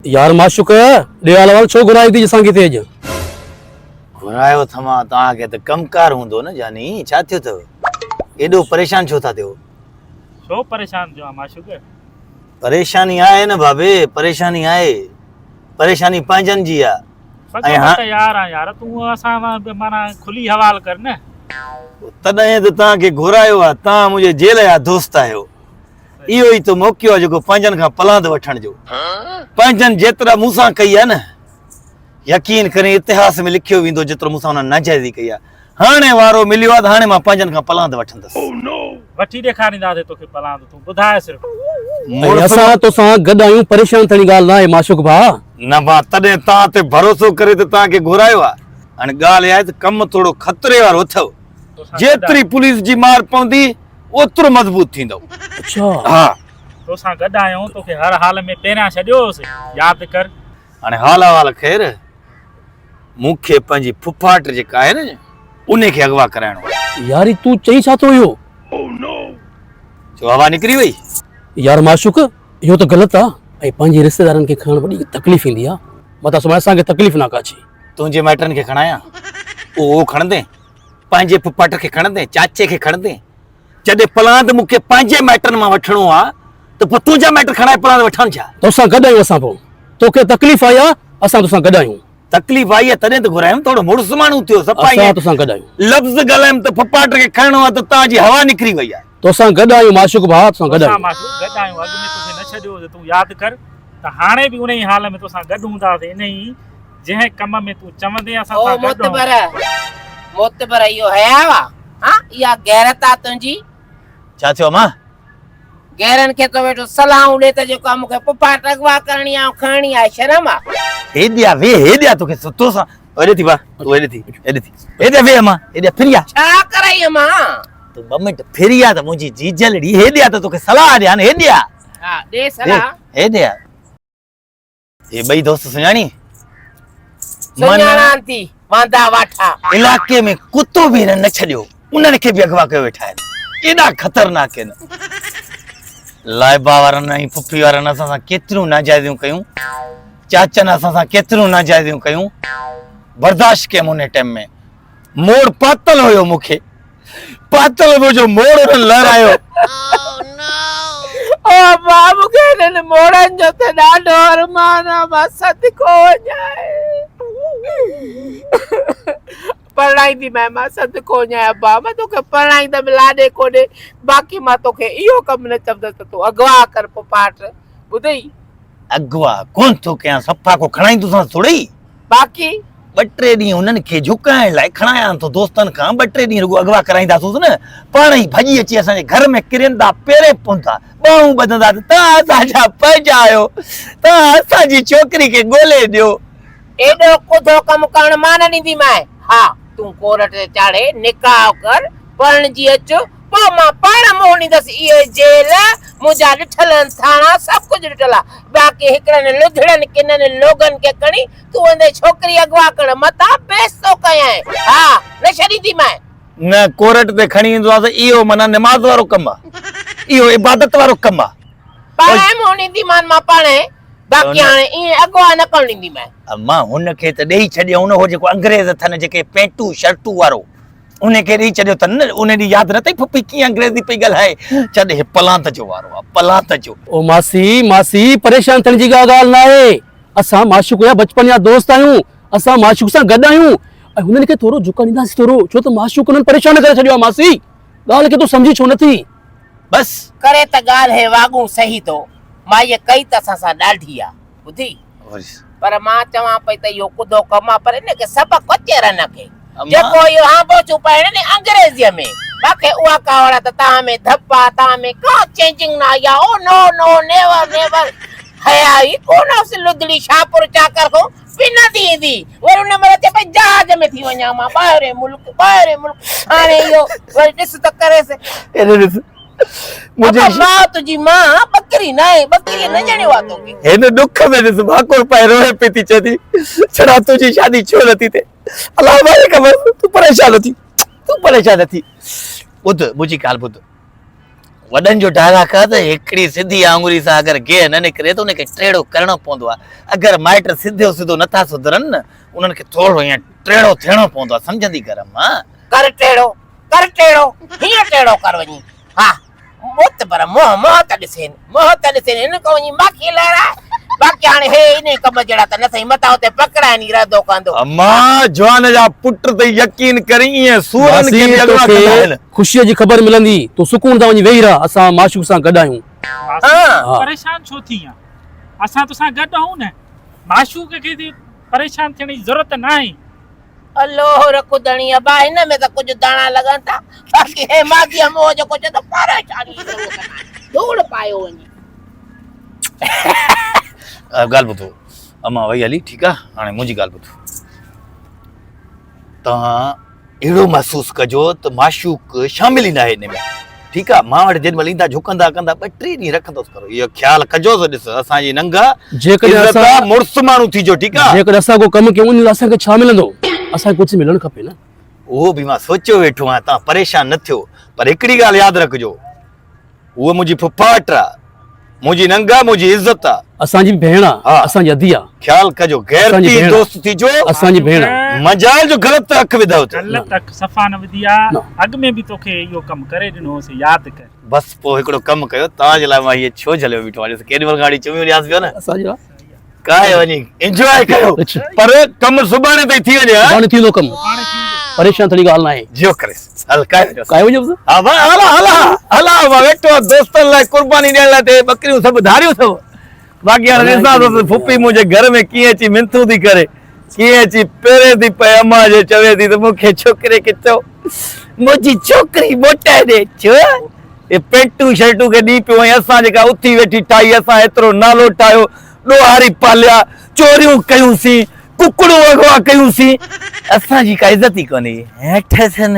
يار معشوق ڏي حال احوال ڇو گهرائي ٿي اسان کي هتي اڄ؟ گهرايو اٿمان توهان کي ته ڪم ڪار هوندو نه جاني ڇا ٿيو اٿو ايڏو پريشان ڇو ٿا ٿيو؟ ڇو پريشان ٿيو آهين معشوق؟ پريشاني آهي نه بابي پريشاني آهي پريشاني پنهنجن جي آ سڳو مان تيار آهيان يار تون اسان سان معنيٰ کلي حوال ڪر نه. تڏهن ته توهان کي گهرايو آ توهان منهنجي جيل جا دوست آهيو. اهو ئي ته موقعو آهي جيڪو پنهنجن کان پلاند وٺڻ جو. پنهنجن جيترا مون سان ڪئي آهي نه، يقين ڪرين اتهاس ۾ لکيو ويندو جيترو مون سان انهن ناجائزي ڪئي آهي. هاڻي وارو مليو آهي ته هاڻي مان پنهنجن کان پلاند وٺندس. وٺي ڏيکارينداسين توکي پلاند، تون ٻڌاء صرف. ۽ اسان توسان گڏ آهيون، پريشان ٿيڻ جي ڳالهه ناهي معشوق ڀاء. نه مان تڏهن توهان تي ڀروسو ڪري ته توهان کي گهرايو آهي. هاڻي ڳالهه اها آهي ته ڪم ٿورو خطري وارو اٿئو. جيتري پوليس جي مار پوندي اوترو مضبوط ٿيندو. اڇا. ها. توسان گڏ آهيون توکي هر حال ۾ پهريان ڇڏيو هوس ياد ڪر. هاڻي حال احوال خير مون کي پنهنجي ڦڦاٽ جيڪا آهي نه انهي کي اغوا ڪرائڻو آهي. يار هي تون چئين ڇا ٿو اهو. ڇو هوا نڪري وئي. يار معشوق اهو ته غلط آ ۽ پنهنجي رشتيدارن کي کڻڻ وڏي تڪليف ايندي آ متان سڀاڻي اسان کي تڪليف نه ڪا اچي. تنهنجي مائٽن کي کڻايان اهو کڻندين. پنهنجي پڦاٽ کي کڻندين، چاچي کي کڻندين؟ جڏهن پلاند مون کي پنهنجي مائٽن مان وٺڻو آ ته پوء تنهنجا مائٽ کڻائي پلاند وٺان ڇا؟ توسان گڏ آهيون اسان پوء توکي تڪليف آئي آ اسان توسان گڏ آهيون. تڪليف آئي آ تڏهن ته گهرايم ٿورو مڙس ماڻهو ٿيو صفا اسان ائين توسان گڏ آهيون. لفظ ڳالهايم ته پڦاٽ کي کڻڻو آ ته تان جي هوا نڪري وئي آ. توسان گڏ آهيون معشوق ڀاء توسان گڏ توسان آهيون. معشوق گڏ آهيون اڳ ۾ توکي نه ڇڏيو هوس تون ياد ڪر ته هاڻي به انهي حال ۾ توسان گڏ هونداسين انهي جنهن ڪم ۾ تون چوندين اسان او سان گڏ هون. معتبر معتبر اهو حياء آ ها اها غيرت آ تنهنجي. ڇا ٿيو امان؟ غيرن کي تو ويٺو صلاحون ڏي ته جيڪو آ مون کي پڦاٽ اغوا ڪرڻي آ ۽ کڻڻي آ شرم آ. هيڏي آ ويهه هيڏي آ توکي ستو سان هيڏي ٿي ڀا تون هيڏي ٿي هيڏي ٿي هيڏي آ ويهه امان هيڏي آ ڦري آ. ڇا ڪرائي امان؟ تون ٻه منٽ ڦري آ ته منهنجي جيجلڙي هيڏي آ ته توکي صلاح ڏيان هيڏي آ. ها ڏي صلاح. هيڏي آ. هي ٻئي دوست سڃاڻي؟ سڃاڻان ٿي، واندا واٺا. علائقي ۾ ڪتو به هنن نه ڇڏيو، انهن کي به اغوا ڪيو ويٺا آهن. ايڏا خطرناڪ آهن. لائبا وارن ۽ پڦي وارن اسان سان ڪيتريون ناجائزيون ڪيون، چاچن اسان سان ڪيتريون ناجائزيون ڪيون، برداشت ڪيم انهي ٽيم ۾. موڙ پاتل هيو مون کي پاتل منهنجو موڙ انهن لهرايو. او ابا مون کي انهن موڙن جو ته ڏاڍو ارمان آ مان صدقو وڃان پرڻائيندي مانء مان صدقو وڃان ابا مان توکي پرڻائيندم لاڏي ڪوڏي باقي مان توکي اهو ڪم نه چوندس ته تون اغوا ڪر پڦاٽ ٻڌئي. اغوا ڪونه ٿو ڪيان صفا ڪو کڻائيندوسانس ٿورئي. باقي. ٻه ٽي ڏينهن هنن کي جهڪائڻ لاء کڻايان ٿو دوستن کان ٻه ٽي ڏينهن رڳو اغوا ڪرائينداسونس نه پاڻ ئي ڀڄي اچي اسان جي گهر ۾ ڪرندا پيرين پوندا ٻانهون ٻڌندا ته توهان اسان جا پنهنجا آهيو توهان اسان جي ڇوڪري کي ڳولي ڏيو. ايڏو ڪڌو ڪم ڪرڻ مان نه ڏينديمانء. ها تون ڪورٽ تي چاڙهي نڪاح ڪر، پرڻجي اچ، پوء مان پاڻ منهن ڏيندس اهي جيل منهنجا ڏٺل آهن ٿاڻا سڀ ڪجهه ڏٺل آهي باقي هڪڙن لڌڙن ڪنن لوگن کي کڻي تون ويندين ڇوڪري اغوا ڪرڻ متان بيستو ڪيانء ها نه ڇڏينديمانء. نه ڪورٽ تي کڻي ايندوسانس اهو معنيٰ نماز وارو ڪم آ اهو عبادت وارو ڪم آ. پاڻهي منهن ڏينديمان مان پاڻهي باقي هاڻي ائين اغوا نه ڪرڻ ڏينديمانء. امان هن کي ته ڏيئي ڇڏيائون نه هو جيڪو انگريز اٿن جيڪي پينٽو شرٽو وارو ان کي ڏئي ڇڏيو اٿن نه ان ڏينهن ياد نه اٿئي ڦڦي ڪيئن انگريزي پئي ڳالهائي ڇڏ هي پلانت جو وارو آ پلانت جو. او ماسي ماسي پريشان ٿيڻ جي ڪا ڳالهه ناهي اسان معشوق جا بچپن جا دوست آهيون اسان معشوق سان گڏ آهيون ۽ هنن کي ٿورو جهڪڻ ڏينداسين ٿورو ڇو ته معشوق انهن پريشان ڪري ڇڏيو آهي ماسي ڳالهه کي تون سمجهين ڇو نٿي. بس. ڪري ته ڳالهه هي واڳون صحيح ٿو مائيء ڪئي ته اسان سان ڏاڍي آ ٻڌي. پر مان چوان پئي ته اهو ڪڌو ڪم آ پر ان کي سبق اچي رن کي جيڪو اهو هانبوچون پائڻ ني انگريزيء ۾ باقي اها ڪاوڙ آ ته توهان ۾ ڌپ آ توهان ۾ ڪا چينجنگ نه آئي آ او نو نو نيور نيور حيا ئي ڪونه هئس لڌڙي شاهپور چاڪر کان پنندي ايندي وري ان مهل چئي پئي جهاز ۾ ٿي وڃان مان ٻاهرين ملڪ ٻاهرين ملڪ هاڻي اهو وري ڏس ته ڪريس. هيڏي ڏس منهنجي ابا ماء تنهنجي ماء ٻڪري ناهي ٻڪريء نه ڄڻيو آ توکي. هن ڏک ۾ ڏس ڀاڪر پائي روئي پئي ٿي چئي ٿي ڇڙا تنهنجي شادي ڇو نه ٿي ٿئي الله مالڪ خبر تون پريشان نه ٿي تون پريشان نه ٿي ٻڌ منهنجي ڳالهه ٻڌ وڏن جو ڊائلاگ آ ته هڪڙي سڌي آڱري سان اگر گيهه نه نڪري ته ان کي ٽيڙو ڪرڻو پوندو آ. اگر مائٽ سڌو سڌو نٿا سڌرن نه انهن کي ٿورو ائين ٽيڙو ٿيڻو پوندو آ سمجهندي ڪر اما. ڪر ٽيڙو ڪر ٽيڙو هيئن ٽيڙو ڪر وڃي ها موت پر منهن منهن ته ڏسين منهن ته ڏسين هن کان وڃي ماکي لهرائي باقي هاڻي هي انهي ڪم جهڙا ته نه سهي متان اتي پڪڙائين ئي رهندو ڪندو. اما جوان جا پٽ ته يقين ڪرين ائين سوئرن کي ماسي به اغوا توکي ڪندا آهن. خوشيء جي خبر ملندي تون سڪون سان وڃي ويهي رهه اسان معشوق سان گڏ آهيون. ماسي تون پريشان ڇو ٿي آن اسان توسان گڏ آهون نه معشوق کي به پريشان ٿيڻ جي ضرورت ناهي. الوه رک ڌڻي ابا هن ۾ ته ڪجهه داڻا لڳن ٿا باقي هي ماضيء منهن جيڪو چئي ٿو پريشاني جي ضرورت ناهي ڌوڙ پايو وڃي. ڳالهه ٻڌو امان وئي هلي ٺيڪ آ هاڻي منهنجي ڳالهه ٻڌو توهان اهڙو محسوس ڪجو ته معشوق شامل ئي ناهي ان ۾ ٺيڪ آ مان وٽ جيڏي مهل ايندا جهڪندا ڪندا ٻه ٽي ڏينهن رکندس پر اهو خيال ڪجو ته ڏس اسان جي ننگ آ جيڪڏهن عزت آ اسان مڙس ماڻهو ٿيجو ٺيڪ آ جيڪڏهن اسان ڪو ڪم ڪيون ان لاء اسان کي ڇا ملندو اسان کي ڪجهه ملڻ کپي نه اهو به مان سوچيو ويٺو آهيان توهان پريشان نه ٿيو پر هڪڙي ڳالهه ياد رکجو هوء منهنجي ڦڦاٽ آ، منهنجي ننگ آ، منهنجي عزت آ. اسان جي به ڀيڻ آ، اسان جي ادي آ. خيال ڪجو، غيرتي دوست ٿيجو. اسان جي ڀيڻ آ. مجال جو غلط اک وڌو ته. غلط اک صفا نه وڌي آ، اڳ ۾ به توکي اهو ڪم ڪري ڏنو هوس، ياد ڪر. بس پوء هڪڙو ڪم ڪيو، توهان جي لاء مان هيء ڇو جهليو بيٺو آهيان، ڏس ڪيڏي مهل گاڏي چميون ڏيانس پيو نه. اسان جي آ. ڪاهي وڃي انجواء ڪيو پر ڪم سڀاڻي تائين ٿي وڃي ها. سڀاڻي ٿيندو ڪم پريشان ٿيڻ جي ڳالهه ناهي. جيو ڪريس هل ڪاهي وڃوس. ڪاهي وڃوس. ها ڀاء هلا هلا هلا مان ويٺو آهيان دوستن لاء قرباني ڏيڻ لاء ته هي ٻڪريون سڀ ڌاريون اٿو باقي هاڻي ڏسان ٿو ته ڦڦي منهنجي گهر ۾ ڪيئن اچي منٿون ٿي ڪري ڪيئن اچي پيرين ٿي پئي امان جي چوي ٿي ته مون کي ڇوڪري کي چئو منهنجي ڇوڪري موٽائي ڏي ڇو اهي پينٽون شرٽون کي ڏي پيو ۽ اسان جيڪا اٿي ويٺي ٺاهي اسان ايترو نالو ٺاهيو ڏوهاري پاليا چوريون ڪيون سين ڪڪڙون اغوا ڪيون سين اسان جي ڪا عزت ئي ڪونهي هيٺ سن.